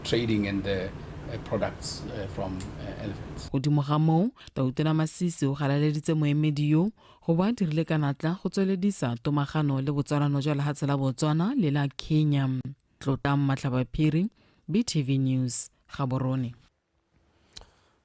Trading and the products from elephants. Godimo ga moo, Tautona Masisi o galaleditse moemedi yo go bo a dirile ka natla go tsweledisa tomagano le botsalano jwa lehatshe la Botswana le la Kenya. Tlotlang Matlhabaphiri, BTV News, Gaborone.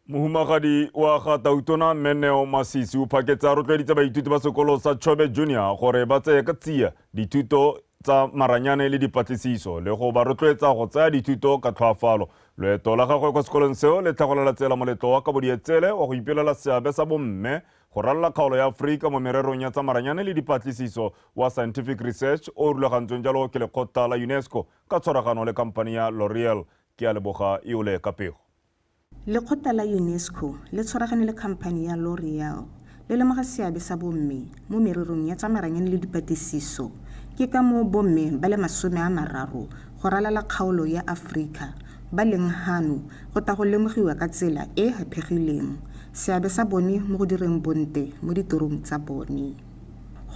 Mohumagadi wa ga Tautona Mme Neo Masisi o phaketse a rotloeditse baithuti ba sekolo sa Chobe Junior gore ba tseye ka tsia dithuto tsa maranyane le dipatlisiso le go ba rotloetsa go tsaya dithuto ka tlhoafalo. Loeto la gagwe kwa sekolong seo le tlhagolela tsela moletlo wa kabodietsele wa go ipelela seabe sa bomme go ralala kgaolo ya Aforika mo mererong ya tsa maranyane le dipatlisiso wa Scientific Research o rulagantsweng jalo ke lekgotla la UNESCO ka tshwaragano le khamphani ya L'Oreal. Ke a leboga Eole ka pego. Lekgotla la UNESCO le tshwaragane le khamphani ya L'Oreal le lemoga seabe sa bomme mo mererong ya tsa maranyane le dipatlisiso. Ke ka moo bomme ba le 30 go ralala kgaolo ya Aforika ba leng hano go ta go lemogiwa ka tsela e e haphegileng seabe sa bone mo go direng bonte mo ditirong tsa bone.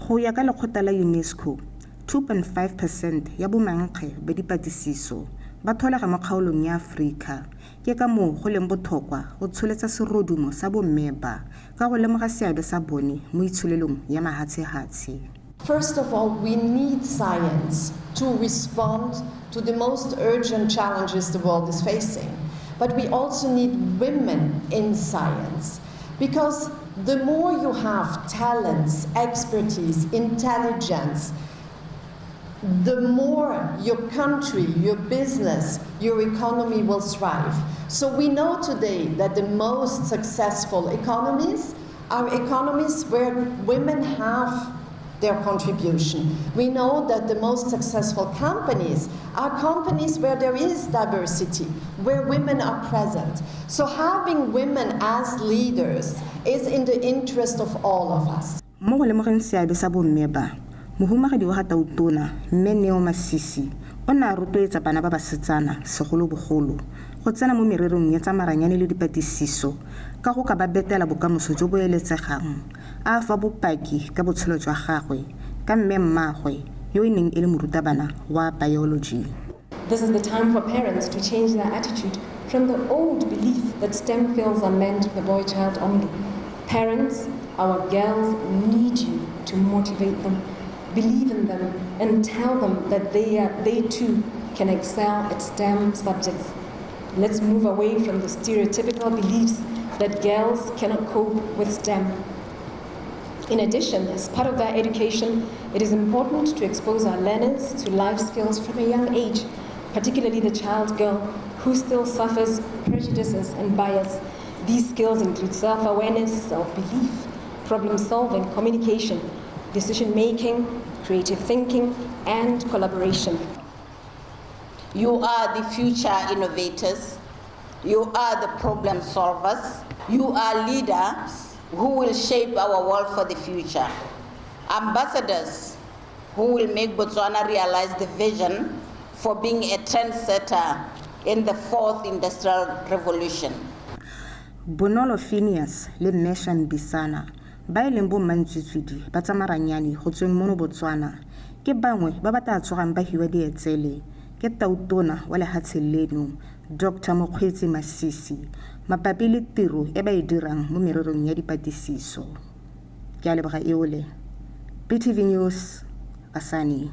Go ya ka lekgotla la UNESCO, 2.5% ya bomankge ba dipatlisiso ba tholega mo kgaolong ya Aforika. Ke ka moo go leng botlhokwa go tsholetsa serodumo sa bomme ba ka go lemoga seabe sa bone mo itsholelong ya mahatshehatshe. First of all, we need science to respond to the most urgent challenges the world is facing. But we also need women in science, because the more you have talents, expertise, intelligence, the more your country, your business, your economy will thrive. So we know today that the most successful economies are economies where women have their contribution. We know that the most successful companies are companies where there is diversity, where women are present. So having women as leaders is in the interest of all of us. Mo go lemogeng seabe sa bomme ba, mohumagadi wa ga Tautona Mme Neo Masisi o ne a rotloetsa bana ba basetsana segolobogolo go tsena mo mererong ya tsa maranyane le dipatlisiso ka go ka ba betela bokamoso jo bo eletsegang, a fa bopaki ka botshelo jwa gagwe ka mme mmaagwe yo e neng e le morutabana wa biology. This is the time for parents to change their attitude from the old belief that STEM fields are meant for the boy child only. Parents, our girls need you to motivate them, believe in them, and tell them that they too can excel at STEM subjects. Let's move away from the stereotypical beliefs that girls cannot cope with STEM. In addition, as part of their education, it is important to expose our learners to life skills from a young age, particularly the child girl who still suffers prejudices and bias. These skills include self-awareness, self-belief, problem-solving, communication, decision-making, creative thinking, and collaboration. You are the future innovators. You are the problem solvers. You are leaders who will shape our world for the future. Ambassadors who will make Botswana realize the vision for being a trendsetter in the fourth industrial revolution. Bonolo Phineas le Meshan Bisana ba e leng bo mmantswitswidi ba tsa maranyane go tsweng mono Botswana ke bangwe ba ba tla tsogang ba hiwa dietsele ke Tautona wa lehatshe leno Dr. Mokgweetsi Masisi mabapi le tiro e ba e dirang mo mererong ya dipatlisiso. Ke a leboga Eole. BTV News, Kasane.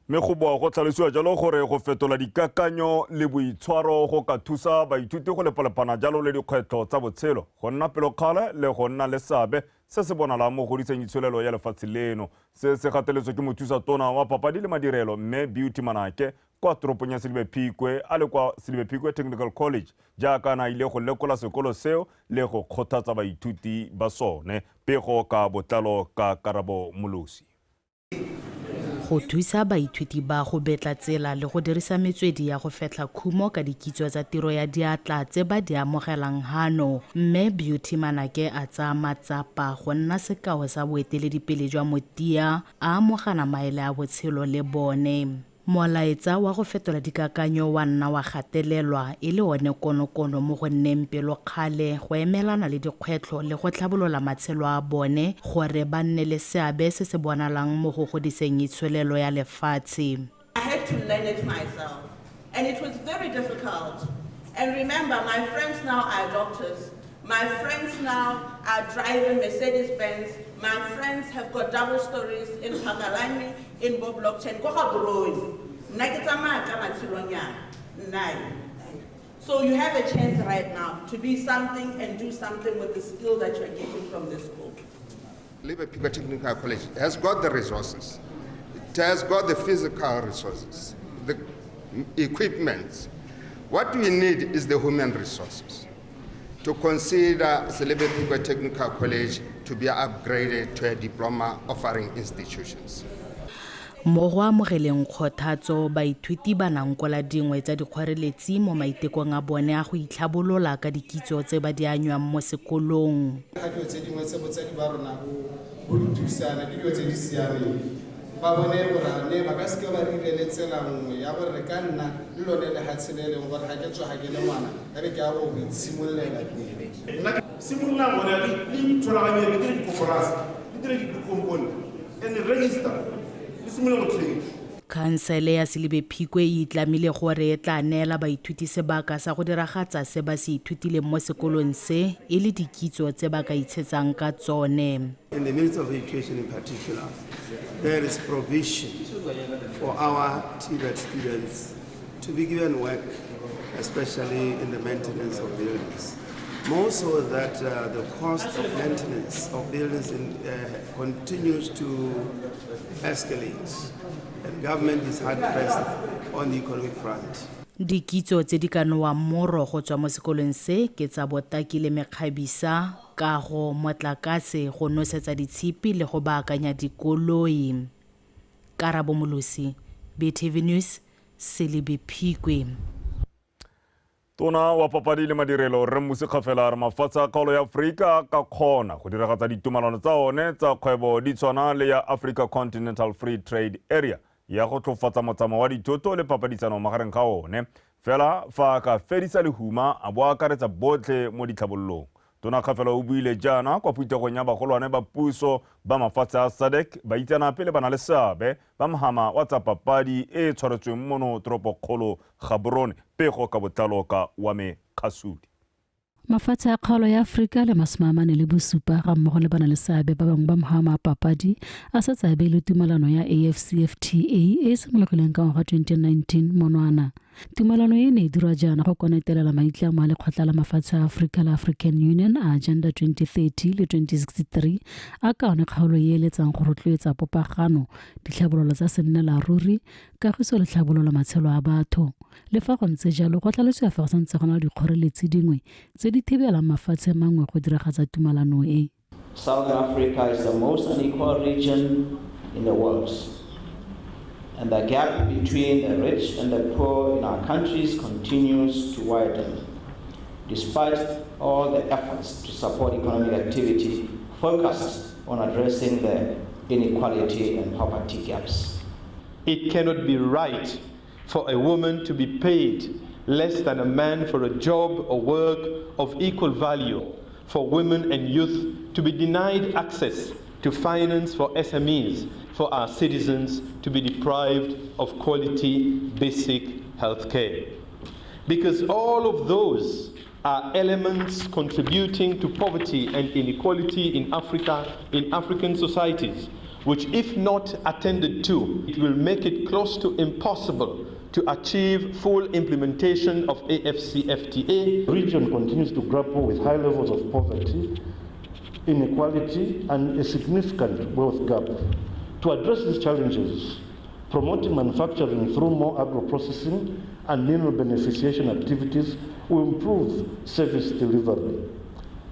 Mme go boa go tlhalosiwa jalo gore go fetola dikakanyo le boitshwaro go ka thusa baithuti go lepalepana jalo le dikgwetlho tsa botshelo, go nna pelokgale le go nna le seabe se se bonalang mo godiseng itsholelo ya lefatshe leno. Se se gateletswe ke mothusa tona wa papadi le madirelo mme Beauty Manake kwa toropong ya Selibe Phikwe a le kwa Selibe Phikwe Technical College jaaka na ile go lekola sekolo seo le go kgothatsa baithuti ba sone. Pego ka botlalo ka Karabo Molosi. Go thusa baithuti ba go betla tsela le go dirisa metswedi ya go fetlha khumo ka dikitso tsa tiro ya diatla tse ba di amogelang hano, mme Beauty Manake a tsaya matsapa go nna sekao sa boeteledipele jwa motia, a amogana maele a botshelo le bone. Molaetsa wa go fetola dikakanyo wa nna wa gatelelwa e le one konokono mo go nneng pelokgale go emelana le dikgwetlho le go tlhabolola matshelo a bone gore ba nne le seabe se se bonalang mo go godiseng itsholelo ya lefatshe. I had to learn it myself. And it was very difficult. And remember, my friends now are doctors. My friends now are driving Mercedes-Benz. My friends have got double stories in Phakalane, in Block 10. So you have a chance right now to be something and do something with the skill that you're getting from this school. Selibe Phikwe Technical College has got the resources. It has got the physical resources, the equipment. What we need is the human resources to consider Selibe Phikwe Technical College to be upgraded to a diploma offering institutions. Mo go amogeleng kgothatso, baithuti ba nankola dingwe tsa dikgoreletsi mo maitekong a bone a go itlhabolola ka dikitso tse ba di anywang mo sekolong. Ga dilo tse dingwe tse botsadi ba rona bo re thusana ke dilo tse di siameng. Ba bone gore ne ba ka seke ba re irele tsela nngwe ya gore re ka nna le lone lehatshe le leng gore ga ke tswa ga ke le ngwana ya be ke ya go itshimololela pele. Simololang gone le ithulaganye le dire dikoporasi, le dire dikompone and register. Khansele ya Selibe Phikwe e itlamile gore e tla neela baithuti sebaka sa go diragatsa se ba se ithutileng mo sekolong se e le dikitso tse ba ka itshetsang ka tsone. In the Ministry of Education in particular, there is provision for our TVET students to be given work, especially in the maintenance of buildings. More so that the cost of maintenance of buildings continues to escalate, and government is hard-pressed on the economic front. Dikitso tse di ka nowang moro go tswa mo sekolong se ke tsa botaki le mekgabisa, kago, motlakase, go nosetsa ditshipi le go baakanya dikoloi. Karabo Molosi, BTV News, Selibe Phikwe. Tona wa papadi le madirelo Rre Mmusi Kgafela a re mafatshe a kgaolo ya Aforika ka kgona go diragatsa ditumalano tsa one tsa kgwebo di tshwana le ya Africa Continental Free Trade Area ya go tlhofatsa motsamao wa dithoto le papadisano magareng ga one fela fa a ka fedisa lehuma a bo akaretsa botlhe mo ditlhabololong. Tona Kgafela o buile jaana kwa phuthegong ya bagolwane ba puso ba mafatshe a SADC baitseanape le bana le seabe ba mohama wa tsa papadi e tshwaretsweng mono toropokgolo Gaborone. Pego ka botlalo ka Wame Khasudi. Mafatshe a kgaolo ya Aforika le 47 ga mmogo le bana le seabe ba bangwe ba mohama a papadi a setse a beile tumalano ya AfCFTA e e simologileng ka ngwaga 2019 monwana. Tumalano e ne e dirwa jaana go konetelela maitlamo a lekgotla la mafatshe a Aforika la African Union a Agenda 2030 le 2063 a ka one kgaolo e eletsang go rotloetsa popagano, ditlhabololo tsa sennela ruri, kagiso le tlhabololo matshelo a batho. Le fa go ntse jalo, go tlhalosiwa fa go santse go na le dikgoreletsi dingwe tse di thibelang mafatshe mangwe go diragatsa tumalano e. Southern Africa is the most unequal region in the world, and the gap between the rich and the poor in our countries continues to widen, despite all the efforts to support economic activity focused on addressing the inequality and poverty gaps. It cannot be right for a woman to be paid less than a man for a job or work of equal value, for women and youth to be denied access to finance for SMEs, for our citizens to be deprived of quality basic health care. Because all of those are elements contributing to poverty and inequality in Africa, in African societies, which if not attended to, it will make it close to impossible to achieve full implementation of AfCFTA. The region continues to grapple with high levels of poverty, inequality, and a significant wealth gap. To address these challenges, promoting manufacturing through more agro-processing and mineral beneficiation activities will improve service delivery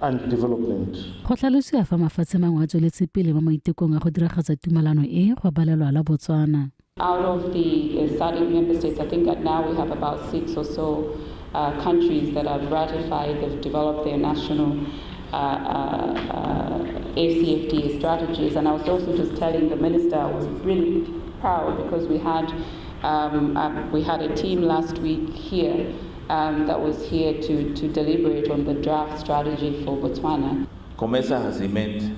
and development. Go tlhalosiwa fa mafatshe mangwe a tsweletse pele mo maitekong a go diragatsa tumalano e go balelwa la Botswana. Out of the SADC member states, I think that now we have about 6 or so countries that have ratified, they've developed their national AfCFTA strategies. And I was also just telling the minister, I was really proud because we had a team last week here that was here to deliberate on the draft strategy for Botswana. COMESA has remained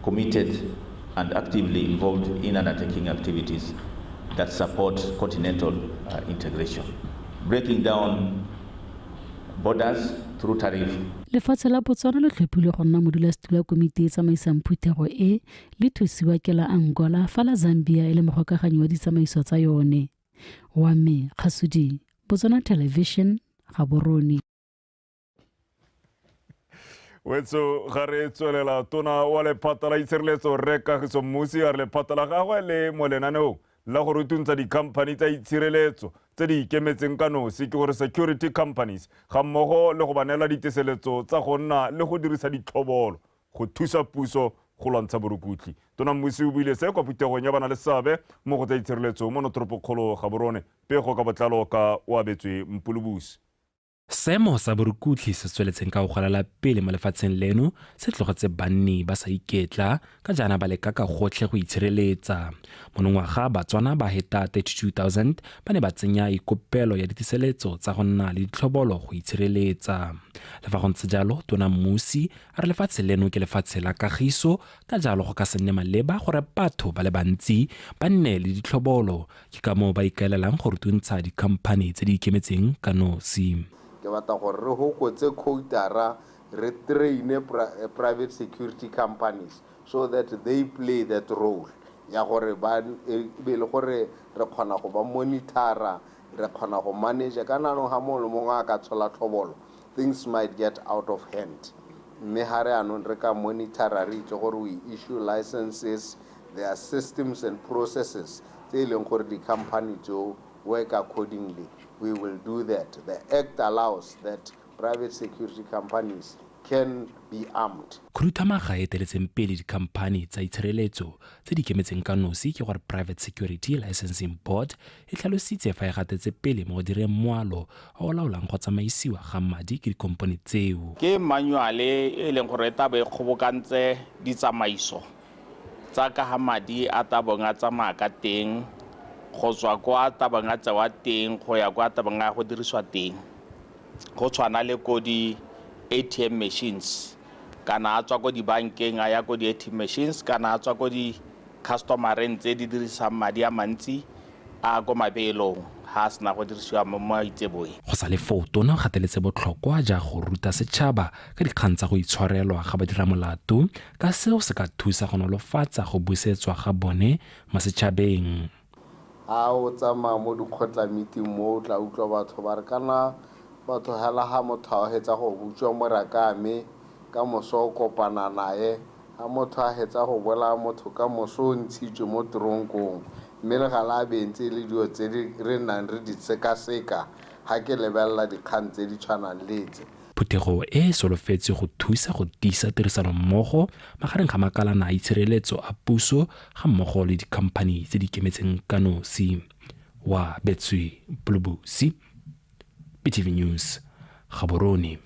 committed and actively involved in undertaking activities that support continental integration. Breaking down borders through tariff. Lefatshe la Botswana le tlhophilwe go nna modulasetulo wa komiti e tsamaisang phuthego e le thusiwa ke la Angola fa la Zambia e le mogokaganyi wa ditsamaiso tsa yone. Wa me Kgasudi, Botswana Television, Gaborone. Wetso ga re tswelela tona wa lephata la itshireletso Rre Kagiso Mmusi a re lephata la gagwe le mo lenaneong la go rutuntsha dikhamphani tsa itshireletso tse di ikemetseng ka nosi, ke gore security companies, ga mmogo le go ba neela diteseletso tsa go nna le go dirisa ditlhobolo go thusa puso go lwantsha borukutlhi. Tona Mmusi o buile se kwa phuthegong ya bana le seabe mo go tsa itshireletso mo notoropokgolo Gaborone. Pego ka botlalo ka o abetswe Mpulubusi. Seemo sa borukutlhi se tsweletseng ka go golela pele mo lefatsheng leno se tlogetse banni ba sa iketla ka jaana ba leka ka gotlhe go itshireletsa. Monongwaga Batswana ba heta 32,000 ba ne ba tsenya ikopelo ya diteseletso tsa go nna le ditlhobolo go itshireletsa. Le fa go ntse jalo, Tona Mmusi a re lefatshe leno ke lefatshe la kagiso, ka jalo go ka se nne maleba gore batho ba le bantsi ba nne le ditlhobolo. Ke ka moo ba ikaelelang go rutuntsha dikhamphani tse di ikemetseng ka nosi. Ke batla gore re hokotse quotara, re traine private security companies so that they play that role ya gore ba be le gore re kgona go ba monitora, re kgona go manage ka nano ha mongwe le mongwe a ka tshola tlhobolo, things might get out of hand. Mme ha re anong re ka monitora, re itse gore we issue licenses, there are systems and processes tse e leng gore di-company tseo work accordingly. We will do that. The Act allows that private security companies can be armed. Khuduthamaga e eteletseng pele dikhamphani tsa itshireletso tse di ikemetseng ka nosi ke gore Private Security Licensing Board e tlhalositse fa e gatetse pele mo go direng moalo o o laolang go tsamaisiwa ga madi ke dikompone tseo. Ke manuale e leng gore e tla be e kgobokantse ditsamaiso tsa ka ga madi a tabong a tsamaya ka teng, go tswa kwa tabang a tsewa teng go ya kwa tabang a go diriswa teng, go tshwana le ko di ATM machines, kana a tswa ko dibankeng a ya ko di ATM machines, kana a tswa ko di customereng tse di dirisang madi a mantsi a ko mabeelong ha a sena go dirisiwa mo maitseboeng. Go sa le foo, Tona o gateletse botlhokwa ja go ruta setšhaba ka dikgang tsa go itshwarelwa ga badiramolato, ka seo se ka thusa go nolofatsa go busetswa ga bone mo setšhabeng. Ha o tsamaya mo dikgotla meeting mo o tla utlwa batho ba re kana batho hela ha motho a hetsa go butswa morakame ka moso o kopana naye, ha motho a hetsa go bolaya motho ka moso o ntshitswe mo toronkong, mme le gala a bentse le dilo tse di re nnang re di sekaseka ha ke lebelela dikgang tse di tshwanang le tse. Phuthego e solofetse go thusa go tiisa tirisanommogo magareng ga makalana a itshireletso a puso ga mmogo le dikhamphani tse di ikemetseng ka nosi. Wa Betswe Mpulubusi, BTV News, Gaborone.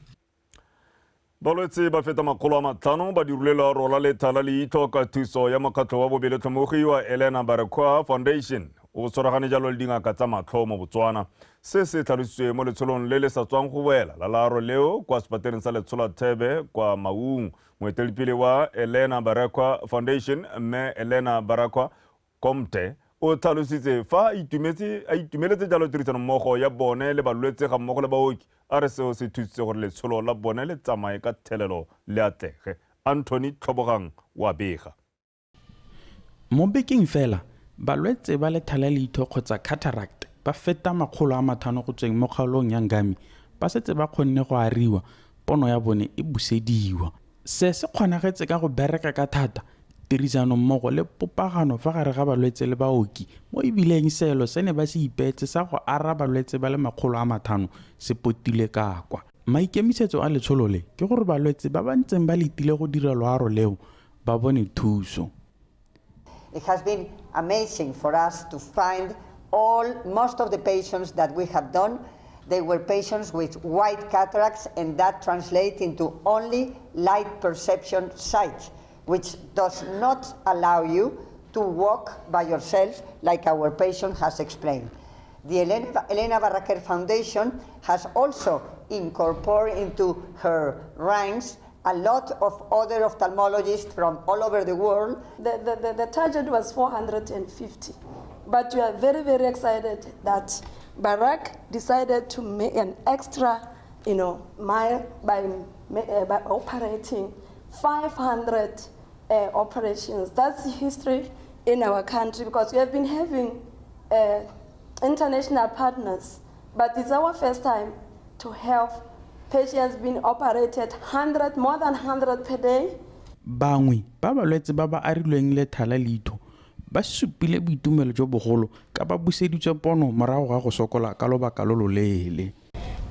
Balwetse ba feta 500 ba dirile learo la lethala leitlho ka thuso ya mokgatlho wa bobelotlhomogi wa Elena Barekwa Foundation o tshwaragane jalo le dingaka tsa matlho mo Botswana. Se se tlhalositswe mo letsholong le le sa tswang go boela la learo leo kwa sepatereng sa Letsholathebe kwa Maung. Moeteledipele wa Elena Barekwa Foundation mme Elena Barekwa Comte o tlhalositse fa a itumeletse jalo tirisanommogo ya bone le balwetse ga mmogo le baoki, a re seo se thusitse gore letsholo la bone le tsamaye ka thelelo le atlege. Anthony Tlhobogang wa bega. Mo bekeng fela, balwetse ba lethala leitho kgotsa cataract ba feta 500 go tsweng mo kgaolong ya Ngami ba setse ba kgonne go ariwa, pono ya bone e busediwa. Se se kgonagetse ka go bereka ka thata, tirisanommogo le popagano fa gare ga balwetse le baoki, mo ebileng seelo se ne ba se ipeetse sa go ara balwetse ba le 500 se potile ka kwa. Maikemisetso a letsholo le ke gore balwetse ba ba ntseng ba letile go dira loaro leo ba bone thuso. It has been amazing for us to find most of the patients that we have done. They were patients with white cataracts, and that translates into only light perception sight, which does not allow you to walk by yourself like our patient has explained. The Elena Barraquer Foundation has also incorporated into her ranks a lot of other ophthalmologists from all over the world. The target was 450. But we are very, very excited that Baragh decided to make an extra, mile by operating 500 operations. That's history in our country, because we have been having international partners, but it's our first time to have patients being operated more than 100 per day. Bangwe ba balwetse ba ba arilweng lethala leitho ba supile boitumelo jo bogolo ka ba buseditswe pono morago ga go sokola ka lobaka lo loleele.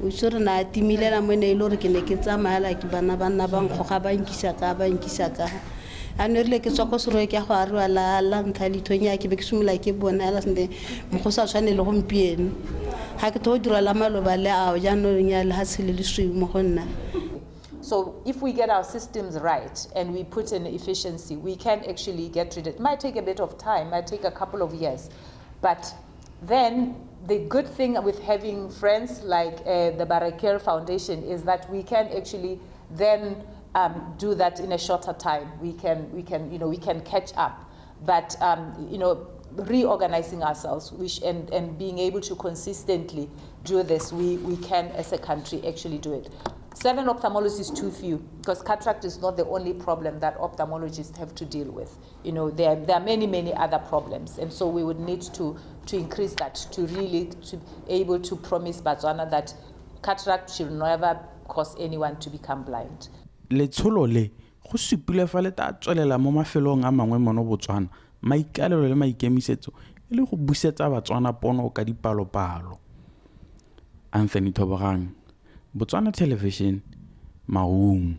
O itse re na timilela mo ne e le gore ke ne ke tsamayela ke bana ba nna ba nkgoga ba nkisa ka ba nkisa ka. A ne rile ke tswa ko Serowe ke ya go ariwa la ntlha leithong ya ke be ke simolola ke bona hela sentle mo go sa tshwane le gompieno. Ga ke tlo dira la maloba le ao jaanong ya lehatshe le lesweu mo go nna. So if we get our systems right and we put in efficiency, we can actually get rid of it. It might take a bit of time, might take a couple of years. But then the good thing with having friends like the Barraquer Foundation is that we can actually then do that in a shorter time. We can catch up. But reorganizing ourselves and being able to consistently do this, we can as a country actually do it. 7 ophthalmologists is too few, because cataract is not the only problem that ophthalmologists have to deal with. There are many, many other problems, and so we would need to increase that to really to be able to promise Botswana that cataract should never cause anyone to become blind. Letsholo le go supile fa le tla tswelela mo mafelong a mangwe mono Botswana, maikalelo le maikemisetso e le go busetsa Batswana pono ka dipalopalo. Anthony Thobogang, Botswana Television, Maung.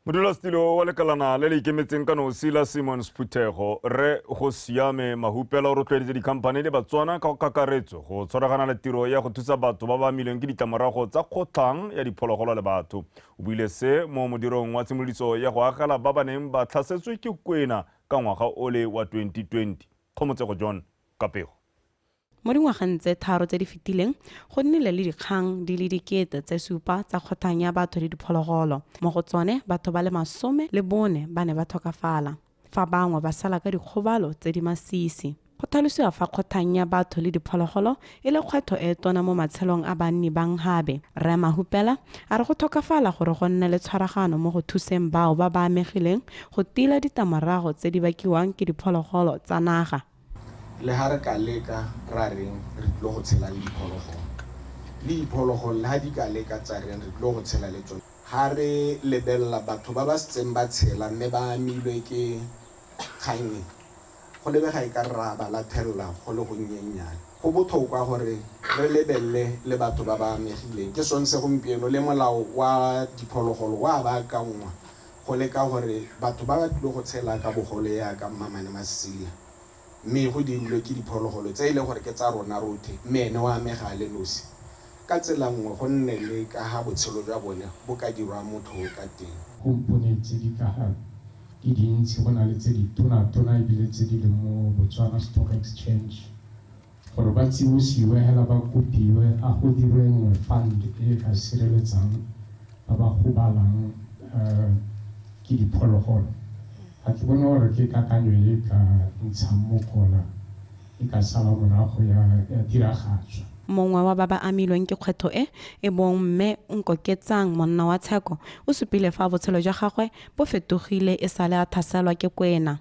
Modulasetilo wa lekalana le le ikemetseng ka nosi la Simons Phuthego re go siame Mahupela o rotloeditse dikhamphane le Batswana ka kakaretso go tshwaragana le tiro ya go thusa batho ba ba amilweng ke ditlamorago tsa kgotlhang ya diphologolo le batho. O buile se mo modirong wa tshimolodiso ya go agela ba ba neng ba tlhasetswe ke kwena ka ngwaga ole wa 2020. Kgomotsego John Kapego. Mo dingwageng tse 3 tse di fetileng go nnile le dikgang di le 7 tsa kgotlhang ya batho le diphologolo. Mo go tsone batho ba le 14 ba ne ba tlhokafala, fa bangwe ba sala ka dikgobalo tse di masisi. Go tlhalosiwa fa kgotlhang ya batho le diphologolo e le kgwetlho e tona mo matshelong a banni ba Nghabe. Rre Mahupela a re go tlhokafala gore go nne le tshwaragano mo go thuseng bao ba ba amegileng go tila ditlamorago tse di bakiwang ke diphologolo tsa naga. Le ha re ka leka ra reng re tlo go tshela le diphologolo, le diphologolo le ha di ka leka tsa reng re tlo go tshela le tsone. Ha re lebelela batho ba ba setseng ba tshela mme ba amilwe ke kgang e, go lebega e ka ra ba lathelela go le gonnyennyane. Go botlhokwa gore re lebelele le batho ba ba amegileng. Ke sone se gompieno le molao wa diphologolo wa baakangwa go leka gore batho ba ba tlile go tshela ka bogole yaka Mmamane Masila, mme go dirilwe ke diphologolo tse e leng gore ke tsa rona rotlhe, mme ene o amega le nosi. Ka tsela nngwe go nne le ka ga botshelo jwa bone bo ka dirwa motho ka teng. Kompone tse di ka ga di dintsi, go na le tse di tona-tona ebile tse di leng mo Botswana Stock Exchange, gore ba tsibosiwe hela ba kopiwe a go dirwe nngwe fund e ka sireletsang ba ba gobalang ke diphologolo. Ga ke bone gore ke kakanyo e ka ntshang mokola e ka sala morago ya diragatswa. Mongwe wa ba ba amilweng ke kgwetlho e e bong mme Nkoketsang monna wa Tsheko o supile fa botshelo jwa gagwe bo fetogile e sale a thaselwa ke kwena.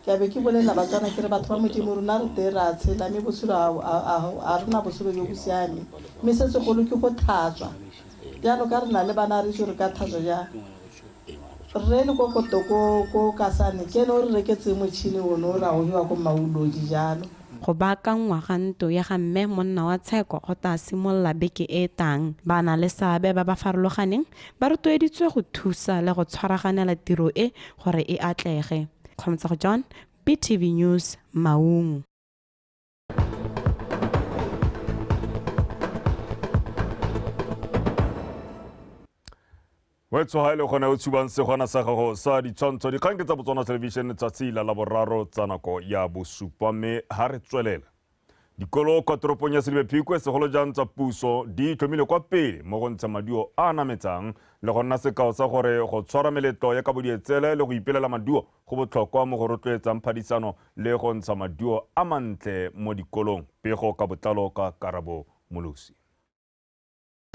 Ke be ke bolela Batswana ke re batho ba Modimo rona re teng ra tshela mme botshelo a rona botshelo jo bo siame, mme se segolo ke go tlhatswa. Jaanong ka re na le bana re itse re ka tlhatswa jang. Rre le ko ko Kasane ke ene o re reketseng motšhini one o ra o bewa ko Maulodi jalo. Go baakangwa ga ntlo ya ga mme monna wa Tsheko go tla simolola beke e tang. Ba na le seabe ba ba farologaneng ba rotloeditswe go thusa le go tshwaraganela tiro e gore e atlege. Kgomotsego John, BTV News, Maung. Wetso ha ile gone o tshubang segwana sa gago sa ditshwantsho dikgang ke tsa Botswana Television letsatsi la Laboraro tsa nako ya bosupa, mme ha re tswelela. Dikolo kwa toropong ya Selebi Phikwe segolo jang tsa puso di tlhomile kwa pele mo go ntsha maduo a a nametsang le go nna sekao sa gore go tshwara meletlo ya kabodietsele le go ipelela maduo go botlhokwa mo go rotloetsang phadisano le go ntsha maduo a mantle mo dikolong. Pego ka botlalo ka Karabo Molosi.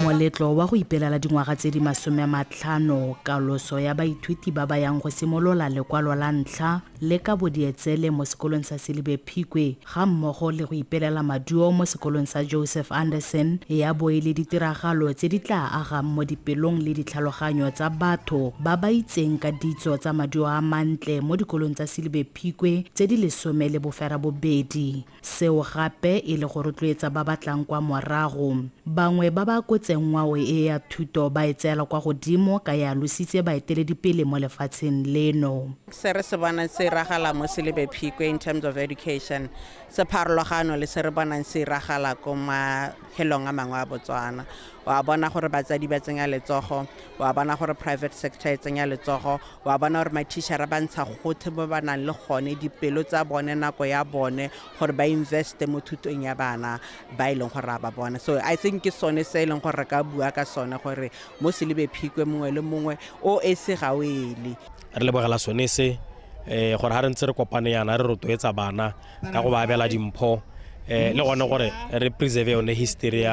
Moletlo wa go ipelela dingwaga tse di 50 kaloso ya baithuti ba ba yang go simolola lekwalo la ntlha le kabodietsele mo sekolong sa Selebi Phikwe ga mmogo le go ipelela maduo mo sekolong sa Joseph Anderson ya bo e le ditiragalo tse di tla agang mo dipelong le ditlhaloganyo tsa batho ba ba itseng ka ditso tsa maduo a mantle mo dikolong tsa Selebi Phikwe tse di 18. Seo gape e le go rotloetsa ba batlang kwa morago. Bangwe ba ba kotseng ngwao e ya thuto ba e tseela kwa godimo ka ya lositse baeteledipele mo lefatsheng leno. Se re se bonang se iragala mo Selebi Phikwe in terms of education se pharologano le se re bonang se iragala ko mafelong a mangwe a Botswana. Wa bona gore batsadi ba tsenya letsogo, wa bona gore private sector e tsenya letsogo, wa bona gore mathišara ba ntsha gotlhe mo ba nang le gone dipelo tsa bone nako ya bone gore ba investe mo thutong ya bana ba e leng gore a ba bona. So I think ke sone se e leng gore re ka bua ka sone gore mo Selebi Phikwe mongwe le mongwe o e se ga o ele. Re lebogela sone se gore ha re ntse re kopane yana re rotloetsa bana ka go ba abela dimpho le gone gore re preserve yone history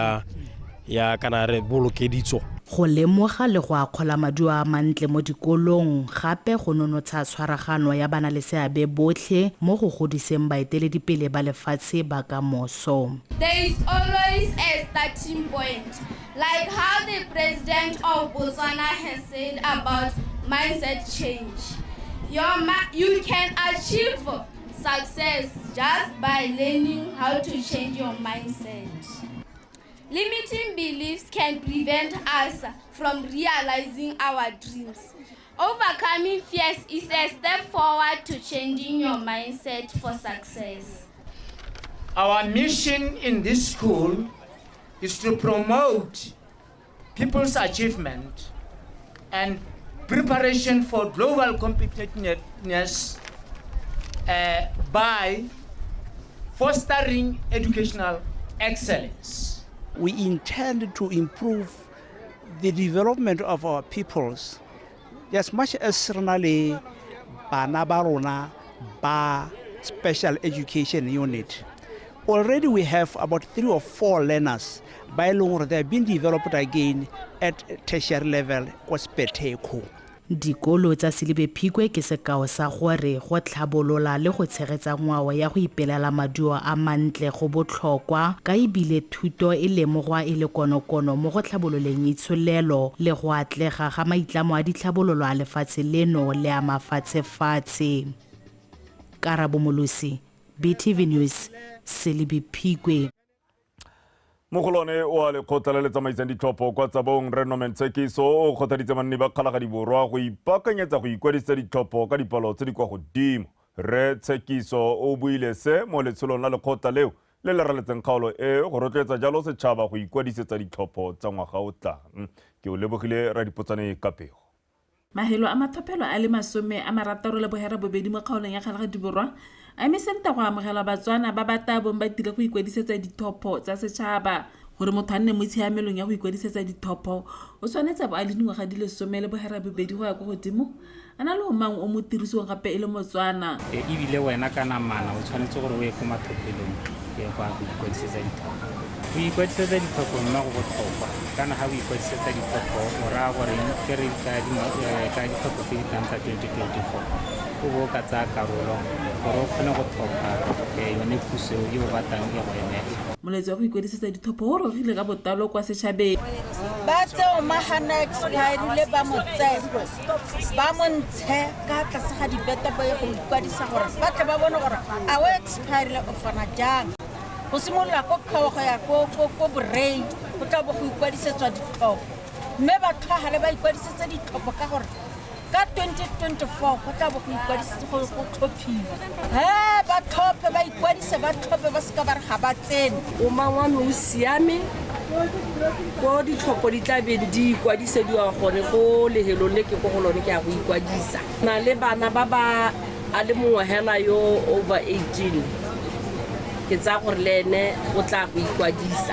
ya kana re boloke ditso. Go lemoga le go akgola maduo a mantle mo dikolong gape go nonotsha tshwaragano ya bana le seabe botlhe mo go godiseng baeteledipele ba lefatshe ba ka moso. There is always a starting point, like how the president of Botswana has said about mindset change. You can achieve success just by learning how to change your mindset. Limiting beliefs can prevent us from realizing our dreams. Overcoming fears is a step forward to changing your mindset for success. Our mission in this school is to promote people's achievement and preparation for global competitiveness by fostering educational excellence. We intend to improve the development of our peoples as much as re na le bana ba rona ba special education unit. Already we have about 3 or 4 learners ba e leng gore they have been developed again at tertiary level kwa Speteko. Dikolo tsa Selebi Phikwe ke sekao sa gore go tlhabolola le go tshegetsa ngwao ya go ipelela maduo a mantle go botlhokwa ka ebile thuto e lemogwa e le konokono mo go tlhabololeng itsholelo le go atlega ga maitlamo a ditlhabololo a lefatshe leno le a mafatshefatshe. Karabo Molosi, BTV News, Selebi Phikwe. Mogolwane wa lekgotla le le tsamaisang ditlhopho kwa Tsabong Rre Norman Tshekiso o kgothaditse banni ba Kgalagadi Borwa go ipaakanyetsa go ikwadisa ditlhopho ka dipalo tse di kwa godimo. Rre Tshekiso o buile se mo letsholong la lekgotla leo le le raletseng kgaolo e go rotloetsa jalo setšhaba go ikwadisetsa ditlhopho tsa ngwaga o tlang. Ke o lebogile Radipotsane ka pego. Mahelo a matlhophelo a le 68 mo kgaolong ya Kgalagadi Borwa a eme senta go amogela Batswana ba ba tla bong ba tile go ikwadisetsa ditlhopho tsa setšhaba. Gore motho a nne mo tshiamelong ya go ikwadisetsa ditlhopho o tshwanetse bo a le dingwaga di le 18 go ya kwa godimo, a na le omang o mo tirisong gape e le Motswana. Ebile wena ka namana o tshwanetse gore o ye ko matlhophelong e go ya go ikwadisetsa ditlhopho. Go ikwadisetsa ditlhopho nna go botlhokwa, kana ga o ikwadisetsa ditlhopho o raya gore ke re ka ditlhopho tse di tlang tsa 2024 o bo ka tsaya karolo gore o kgone go tlhopha yone puso e o batlang e go emela. Molaetsa wa go ikwadisetsa ditlhopho o rogile ka botlalo kwa setšhabeng. Ba tseo magana expirile ba mo tseye ba mo ntshe ka tlase ga dibete ba ye go ikwadisa gore ba tle ba bone gore a o expirile o fana jang. Go simolola ko kgaogo ya ko Borei go tla bo go ikwadisetswa ditlhopho, mme ba tlhagale ba ikwadisetse ditlhopho ka gore ka 2024 go tla bo go ikwadisetse go tlhophiwa. Ba tlhophe ba ikwadise ba tlhophe ba seka ba re ga ba tsene. O mang wa me o siame ko ditlhopho di tla be di ikwadisediwa gone ko lehelong le ke ko go lone ke ya go ikwadisa. Na le bana ba ba a le mongwe hela yo over 18 Ke tsaya gore le ene o tla go ikwadisa.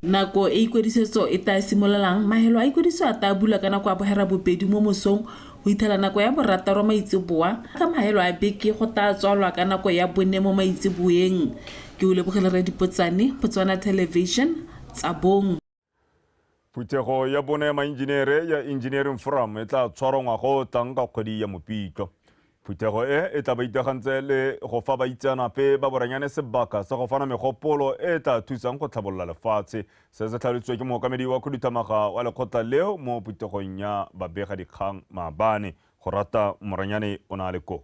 Nako e ikwadisetso e tla simololang, mahelo a ikwadiso a tla bula ka nako ya 8:30 mo mosong go ithela nako ya 6 maitseboa. Ka mahelo a beke go tla tswalwa ka nako ya 4 mo maitseboeng. Ke o lebogele Radipotsane, Botswana Television, Tsabong. Phuthego ya bone ya mainjiniere ya Engineering Forum e tla tshwarwa ngwaga o tlang ka kgwedi ya Mopitlo. Phuthego e tla ba itagantse le go fa baitseanape ba boranyane sebaka sa go fana megopolo e tla thusang go tlhabolola lefatshe. Se se tlhalositswe ke mookamedi wa khuduthamaga wa lekgotla leo mo phuthegong ya babegadikgang maabane. Go rata Moranyane o na le ko.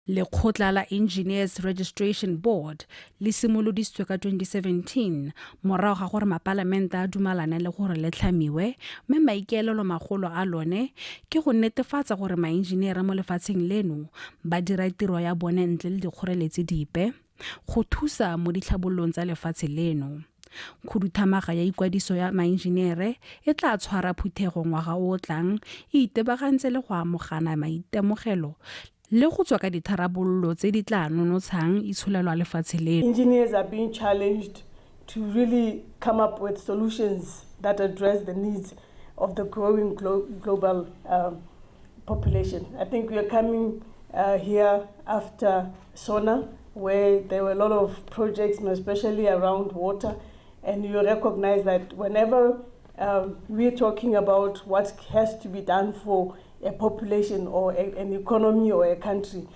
Lekgotla la Engineers Registration Board le simolodisitswe ka 2017 morago ga gore mapalamente a dumalane le gore le tlhamiwe, mme maikaelelo magolo a lone ke go netefatsa gore mainjiniere mo lefatsheng leno ba dira tiro ya bone ntle le dikgoreletsi dipe go thusa mo ditlhabololong tsa lefatshe leno. Khuduthamaga ya ikwadiso ya mainjiniere e tla tshwara phuthego ngwaga o o tlang e itebagantse le go amogana maitemogelo le go tswa ka ditharabololo tse di tla nonotshang itsholelo ya lefatshe leno. Engineers are being challenged to really come up with solutions that address the needs of the growing global population. I think we are coming here after SONA, where there were a lot of projects, especially around water, and you recognize that whenever we're talking about what has to be done for a population or an economy or a country,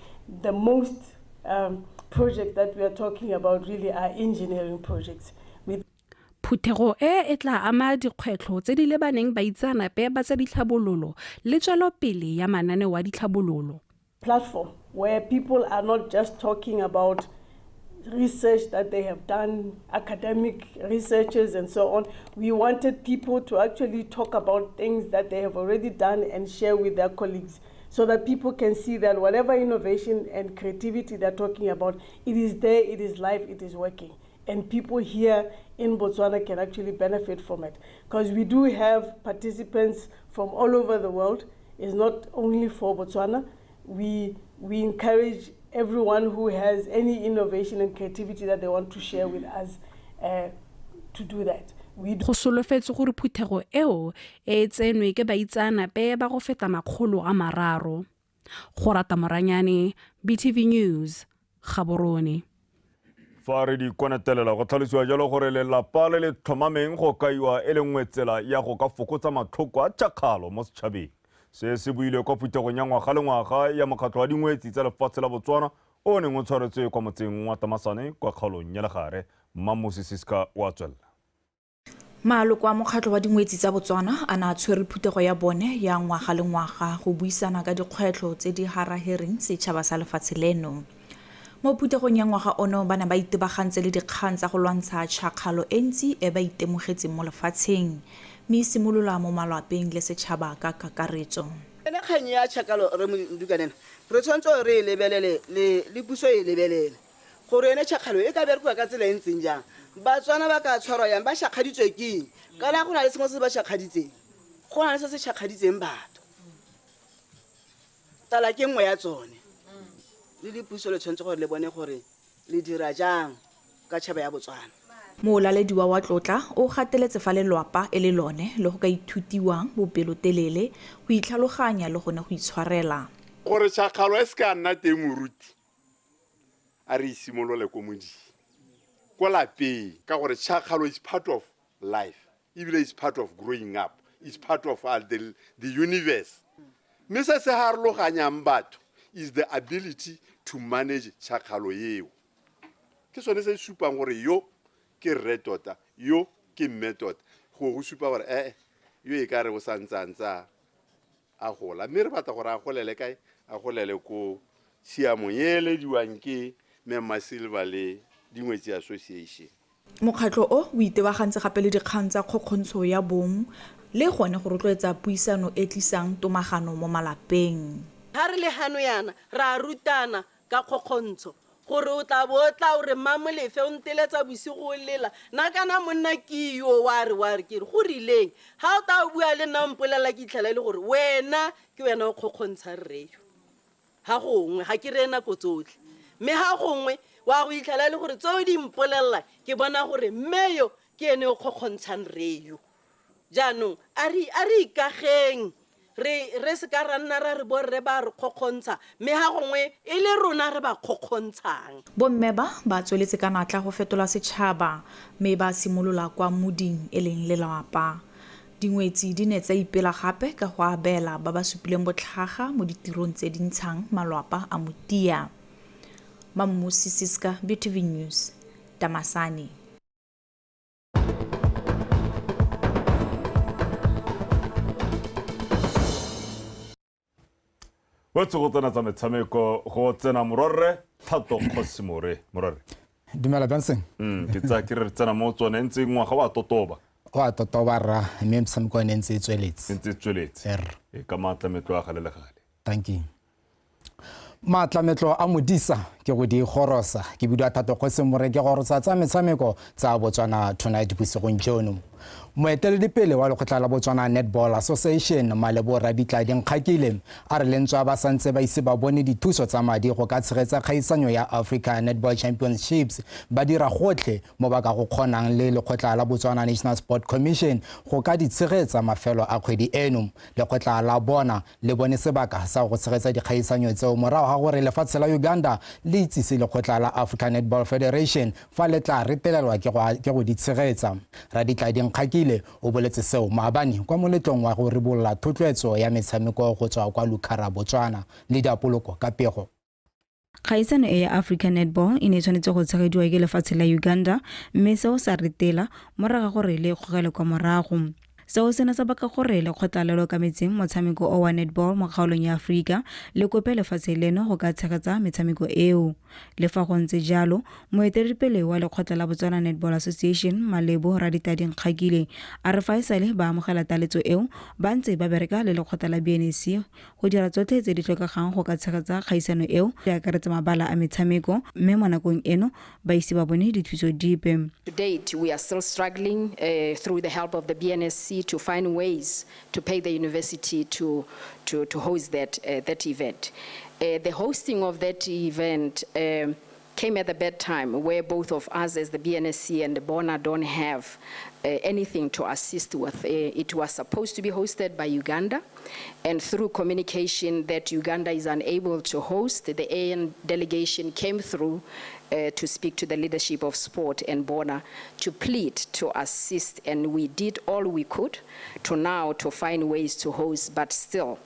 the most projects that we are talking about really are engineering projects. Phuthego e tla ama dikgwetlho tse di lebaneng baitseanape ba tsa ditlhabololo le tswelopele ya mananeo a ditlhabololo. Platform where people are not just talking about research that they have done, academic researchers and so on. We wanted people to actually talk about things that they have already done and share with their colleagues, so that people can see that whatever innovation and creativity they're talking about, it is there, it is live, it is working. And people here in Botswana can actually benefit from it. Because we do have participants from all over the world. It's not only for Botswana. We encourage everyone who has any innovation and creativity that they want to share with us to do that. Go solofetse gore phuthego eo e tsenwe ke baitseanape ba go feta 300. Go rata Moranyane, BTV News, Gaborone. Fa re di konetelela go tlhalosiwa jalo gore lelapa le le tlhomameng go kaiwa e le nngwe tsela ya go ka fokotsa matlhoko a tšhakgalo mo setšhabeng. Se se buile kwa phuthegong ya ngwaga le ngwaga ya mokgatlho wa dingwetsi tsa lefatshe la Botswana o neng o tshwaretswe kwa motseng wa Tamasane kwa kgaolong ya Legare. Mmamosi Siska wa tswelela. Maloko a mokgatlho wa dingwetsi tsa Botswana a ne a tshwere phuthego ya bone ya ngwaga le ngwaga go buisana ka dikgwetlho tse di harahereng setšhaba sa lefatshe leno. Mo phuthegong ya ngwaga ono ba ne ba itebagantse le dikgang tsa go lwantsha tšhakgalo e ntsi e ba itemogetseng mo lefatsheng, mme e simolola mo malapeng le setšhaba ka kakaretso. Ene kgang ya tšhakgalo re modukanena re tshwanetse re e lebelele le puso e lebelele gore ene tšhakgalo e ka berekiwa ka tsela e ntseng jang. Batswana ba ka tshwarwa yang, ba šakgaditswe ke eng? Kana go na le sengwe se ba šakgaditseng, go na le se se šakgaditseng batho. Tala ke nngwe ya tsone. Le dipuso le tshwanetse gore le bone gore le dira jang ka tšhaba ya Botswana. Moolalediwa wa tlotla o gateletse fa lelwapa e le lone le go ka ithutiwang bopelotelele, go itlhaloganya le gone go itshwarela. Gore tšhakgalo e se ka nna teng moruti, a re isimolole ko modimo, ko lapeng, ka gore tšhakgalo is part of life, ebile is part of growing up, is part of the universe. Mme se se harologanyang batho is the ability to manage tšhakgalo eo. Ke sone se supang gore yo ke rre tota, yo ke mme tota, go supa gore yo e ka re o santse a gola. Mme re batla gore a golele kae? A golele ko tshiamong e elediwang ke Mema Silver le Dingwetsi Association. Mokgatlho o o itebagantse gape le dikgang tsa kgokgontsho ya bong le gone go rotloetsa puisano e tlisang tomagano mo malapeng. Ha re le hano yana ra rutana ka kgokgontsho gore o tla bo o tla o re Mmamolefe o nteletsa bosigo o lela nna kana monna ke yo wa re ke re go rileng ha o tla o bua le nna o mpolelela ke itlhela e le gore wena ke wena o kgokgontsha rre yo. Ha gongwe ga ke reye nako tsotlhe, mme ha gongwe Wa go itlhela le gore tseo di mpolelela ke bona gore mme yo ke ene o kgokgontshang rre yo. Jaanong a re ikageng re se ka ra nna ra re borre ba re kgokgontsha mme ha gongwe e le rona re ba kgokgontshang. Bomme ba ba tsweletse ka natla go fetola setšhaba mme ba simolola kwa moding e leng lelapa. Dingwetsi di ne tsa ipela gape ka go abela ba ba supileng botlhaga mo ditirong tse di ntshang malwapa a motia. Mammusi Siska, BTV News, Tamasane. Go tsena tsa metshameko go tsena mororre Thato Kgosimore. Mororre. Dumela Benson. Ke tsa ke re tsena mo tsone ntse ngwaga wa totoba. Wa totoba rra, mme metshameko e ntse e tsweletse. Ntse e tsweletse. E ka maatla metlo a gale le gale. Thank you. Maatlametlo a modisa ke go di gorosa ke bidiwa Thato Kgosimore ke gorosa tsa metshameko tsa Botswana Tonight bosigong jono. Moeteledipele wa lekgotla la Botswana Netball Association Malebo Raditladi Nkgakile a re lentswa ba santse ba ise ba bone dithuso tsa madi go ka tshegetsa kgaisanyo ya Africa Netball Championships ba dira gotlhe mo ba ka go kgonang le lekgotla la Botswana National Sport Commission go ka di tshegetsa mafelo a kgwedi eno. Lekgotla la bona le bone sebaka sa go tshegetsa dikgaisanyo tseo morago ga gore lefatshe la Uganda le itsise lekgotla la Africa Netball Federation fa le tla retelelwa ke go di tshegetsa. Raditladi Nkgakile o boletse seo maabane kwa moletlong wa go ribolola thotloetso ya metshameko go tswa kwa Lukhara Botswana le Diapoloko ka pego. Kgaisano e ya Africa Netball e ne e tshwanetse go tshegediwa ke lefatshe la Uganda mme seo sa retela morago ga gore le kgogele kwa morago. Seo se ne sa baka gore lekgotla le le okametseng motshameko o wa netball mo kgaolong ya Aforika le kope lefatshe leno go ka tshegetsa metshameko eo. Le fa go ntse jalo, moeteledipele wa lekgotla la Botswana Netball Association Malebo Raditladi Nkgakile a re fa e sale ba amogela taletso eo ba ntse ba bereka le lekgotla la BNSC go dira tsotlhe tse di tlhokegang go ka tshegetsa kgaisano eo di akaretsa mabala a metshameko mme mo nakong eno ba ise ba bone dithuso dipe. To date, we are still struggling through the help of the BNSC to find ways to pay the university to host that event. The hosting of that event came at a bad time where both of us as the BNSC and the Bona don't have anything to assist with. It was supposed to be hosted by Uganda, and through communication that Uganda is unable to host, the AN delegation came through to speak to the leadership of sport and Bona to plead to assist, and we did all we could to now to find ways to host, but still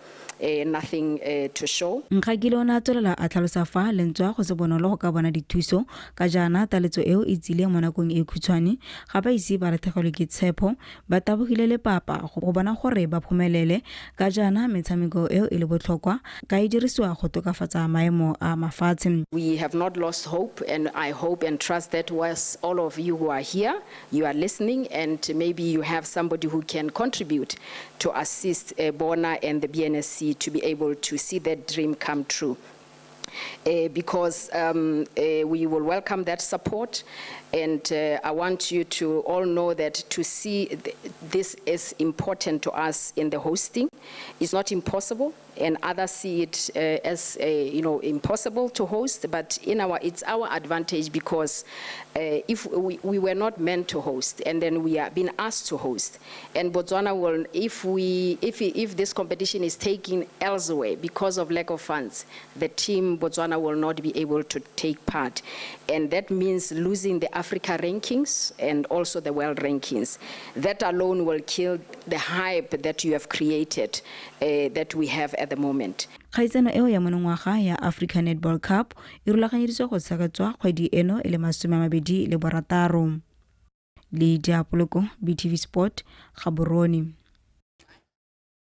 nothing to show. Nkgakile o ne a tswelela a tlhalosa fa lentswa go se bonolo go ka bona dithuso ka jaana taletso eo e tsile mo nakong e khutshwane ga ba ise ba latlhegelwe ke tshepo ba tabogile lepapa go bona gore ba phomelele ka jaana metshameko eo e le botlhokwa ka e dirisiwa go tokafatsa maemo a mafatshe. We have not lost hope, and I hope and trust that was all of you who are here, you are listening, and maybe you have somebody who can contribute to assist Bona and the BNSC to be able to see that dream come true. Because we will welcome that support, and I want you to all know that to see this is important to us in the hosting. It's not impossible, and others see it as impossible to host, but it's our advantage because if we were not meant to host, and then we are being asked to host, and Botswana will, if this competition is taken elsewhere because of lack of funds, the team Botswana will not be able to take part, and that means losing the Africa rankings and also the world rankings. That alone will kill the hype that you have created, that we have at the moment. Kgaisano eo ya monongwaga ya Africa Netball Cup e rulaganyeditswe go tshegetswa kgwedi eno e le 26. Le Diapoloko, BTV Sport, Gaborone.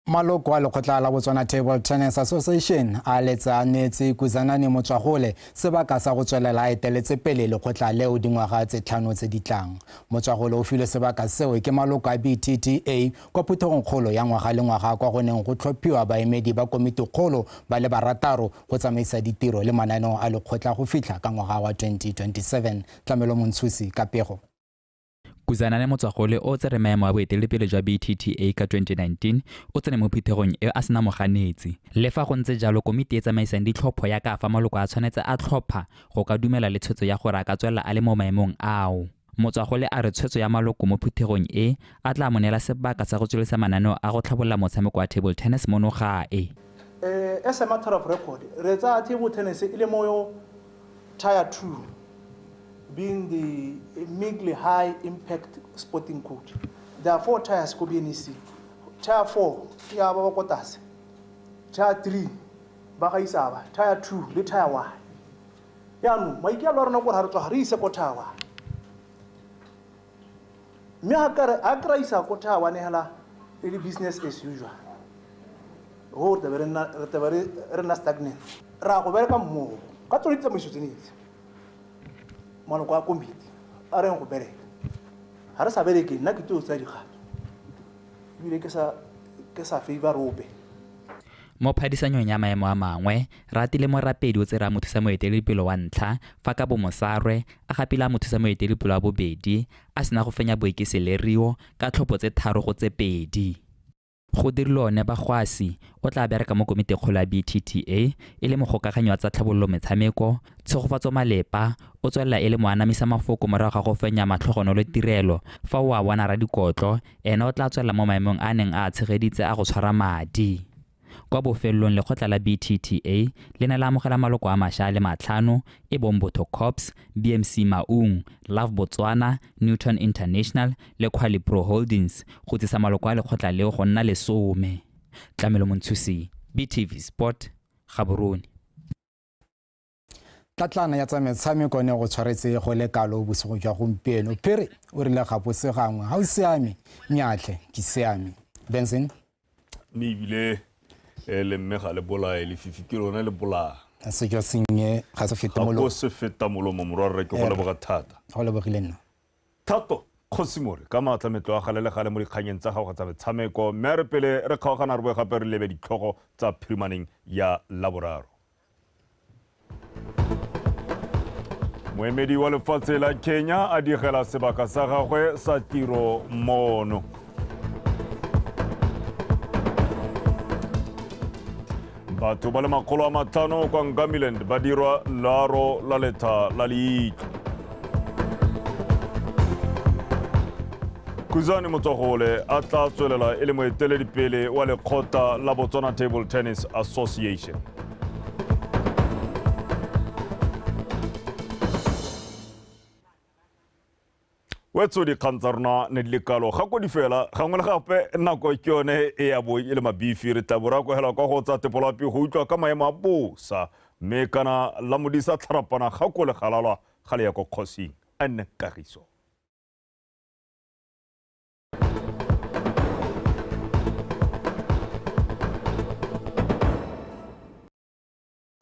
Maloko a lekgotla la Botswana Table Tennis Association a letsa neetse Kuzanani Motswagole sebaka sa go tswelela a eteletse pele lekgotla leo dingwaga tse 5 tse di tlang. Motswagole o filwe sebaka seo ke maloko a BTTA kwa phuthegong kgolo ya ngwaga le ngwaga kwa go neng go tlhophiwa baemedi ba komitikgolo ba le 6 go tsamaisa ditiro le mananeo a lekgotla go fitlha ka ngwaga wa 2027. Tlamelo Montshusi ka pego. Kuzanane Motswagole o tsere maemo a boeteledipele jwa BTTA ka 2019 o tsene mo phuthegong eo a sena moganetsi. Le fa go ntse jalo, komiti e tsamaisang ditlhopho ya ka fa maloko a tshwanetse a tlhopha go ka dumela le tshwetso ya gore a ka tswelela a le mo maemong ao. Motswagole a re tshwetso ya maloko mo phuthegong e a tla mo neela sebaka sa go tsweledisa mananeo a go tlhabolola motshameko wa table tennis mono gae. As a matter of record, re tsaya table tennis e le mo tier 2, being the immediately high impact sporting code. There are 4 tiers ko BNSC. Tier 4 ke ya ba ba ko tlase, tier 3 ba gaisa ba, tier 2 le tier 1. Jaanong maikaelelo a rona ke gore ga re tloga re ise ko tier 1. Mme ga ke ra isa ko tier 1 hela e le business as usual. Go re tlabe re nna stagnant. Ra go bereka mmogo ka tsone ditsamaiso tsene tse. Maloko a komiti a reng go bereka. Ga re sa bereke, nna ke tlo tsaya dikgato. Ebile ke sa favor ope. Mo phadisanyong ya maemo a mangwe, Ratile Morapedi o tsere a mothusa moeteledipele wa ntlha fa ka Bomosarwe a gapile a mothusa moeteledipele wa bobedi a sena go fenya Boeke Selerio ka tlhopho tse 3-2. Go dirile one Bagwasi o tla bereka mo komitikgolo ya BTTA e le mogokaganyi wa tsa tlhabololo metshameko. Tshegofatso Malepa o tswelela e le moanamisa mafoko morago ga go fenya Matlhogonolo Tirelo fa o a bona Radikotlo ene o tla tswelela mo maemong a neng a tshegeditse a go tshwara madi. Kwa bofelong lekgotla la BTTA le ne la amogela maloko a mašwa a le 5 e bong Botho Corps, BMC Maung, Love Botswana, Newton International le Quali Pro Holdings go tsisa maloko a lekgotla leo go nna 10. Tlamelo Montshusi, BTV Sport, Gaborone. Tlatlana ya tsa metshameko ne go tshwaretse go le kalo bosigo jwa gompieno. Phiri o rile gapo se gangwe, ga o siame, nyatlhe ke siame. Benson? Mme ebile le mme ga le bolae, lefifi ke lone le bolaya. Sejo sennye ga se fete molomo. Ga se feta molomo, morwarre, ke go leboga thata. Go lebogile nna. Thato Kgosimore ka maatla metlo a gale le gale mo dikganyeng tsa gago tsa metshameko, mme re pele re kgaogana re boe gape re lebe ditlhogo tsa phirimaneng ya Laboraro. Moemedi wa lefatshe la Kenya a digela sebaka sa gagwe sa tiro mono. Batho ba le 500 kwa Ngamiland ba dirwa laro la letha la leitlho. Kuzani Motswagole a tla tswelela e le moeteledipele wa lekgotla la Botswana Table Tennis Association. Wetso dikgang tsa rona ne di le kalo ga ko di fela gangwe le gape nako ke yone e ya bo e le mabifi. Re tla bora kwegela kwa go tsa tepolapi go utlwa ka maemo a bosa, mme kana la modisa tlharapana ga ko le galalwa ga le ya ko kgosing a nne kagiso.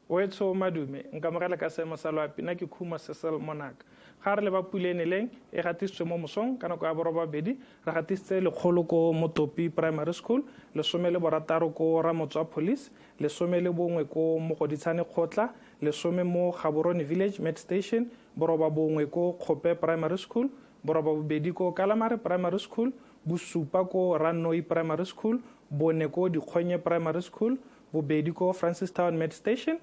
Wetso madume nkamogela ka seemo sa loapi, nna ke Khumo Cecil Monaka. Ga re le ba Puleneleng e gatisitswe mo mosong ka nako ya 8:30, re gatisitse 100 ko Motopi Primary School, 16 ko Ramotswa Police, 11 ko Mogoditshane Kgotla, 10 mo Gaborone Village Med Station, 9 ko Kgope Primary School, 8 ko Kalamare Primary School, 7 ko Ranoi Primary School, 4 ko Dikgonye Primary School, 2 ko Francistown Med Station,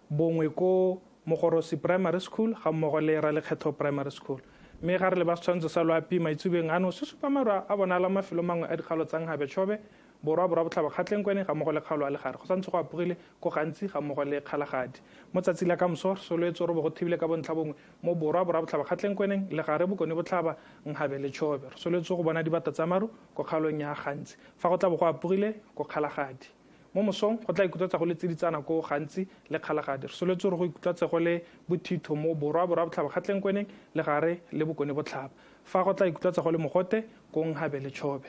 1 ko Mogorosi Primary School ga mmogo le Ralekgetho Primary School. Mme ga re le ba setshwantsho sa loapi maitsebeng ano se supa maru a bonala mafelo mangwe a dikgaolo tsa Nghabe Chobe, Borwa, Borwa Botlhaba, Kgatleng Kwene ga mmogo le kgaolo a Legare. Go santse go apogile ko gantsi ga mmogo le Kgalagadi. Mo tsatsi la kamoso re solowetse gore bo go thibile ka bontlha bongwe mo Borwa, Borwa Botlhaba, Kgatleng Kweneng, Legare, Bokone Botlhaba, Nghabe le Chobe. Re solowetse go bona dibata tsa maru ko kgaolong ya Gantsi. Fa go tla bo go apogile ko Kgalagadi. Mo mosong go tla ikutlwatsa go le tsiditsana ko Gantsi le Kgalagadi. Re solowetse gore go ikutlwatse go le bothitho mo Borwa, Borwa Botlhaba, Kgatleng Kweneng, Legare le Bokone Botlhaba. Fa go tla ikutlwatsa go le mogote ko Nghabe le Chobe.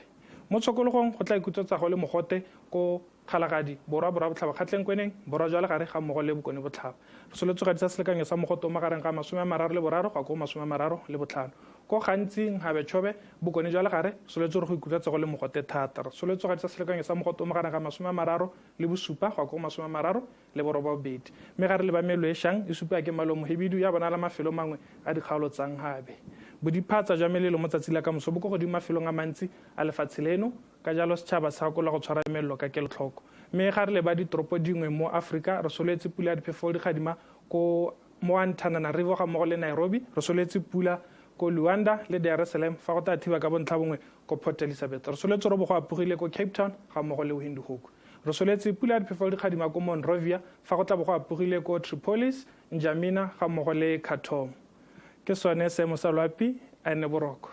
Mo tshokologong go tla ikutlwatsa go le mogote ko Kgalagadi, Borwa, Borwa Botlhaba, Kgatleng Kweneng, Borwa jwa Legare ga mmogo le Bokone Botlhaba. Re solowetse go gadisa selekanyo sa mogote o magareng ga 33 go ya ko 35. Ko Gantsi, Nghabe Chobe, Bokone jwa Legare, re solowetse gore go ikutlwatse go le mogote thata. Re solowetse go gadisa selekanyo sa mogote o magareng ga 37 go ya ko 38. Mme ga re leba melo e šang e supa ke malomo hibidu ya bonala mafelo mangwe a dikgaolo tsa Nghabe. Bodiphatsa jwa melelo mo tsatsi la kamoso bo ko godimo mafelong a mantsi a lefatshe leno, ka jalo setšhaba sa gakola go tshwara melelo ka kelotlhoko. Mme ga re leba ditoropo dingwe mo Aforika, re soletse pula ya diphefo di gadima ko mo Antananarivo ga mmogo le Nairobi, re soletse pula ko Luanda le Dar es Salaam, fa go tla thiba ka bontlha bongwe ko Port Elizabeth. Re soletse robo go apogile ko Cape Town ga mmogo le Windhoek. Re soletse pula ya diphefo di gadima ko Monrovia, fa go tla bo go apogile ko Tripolis, N'Djamena ga mmogo le Khartoum. Ke sone seemo sa loapi, a nne boroko.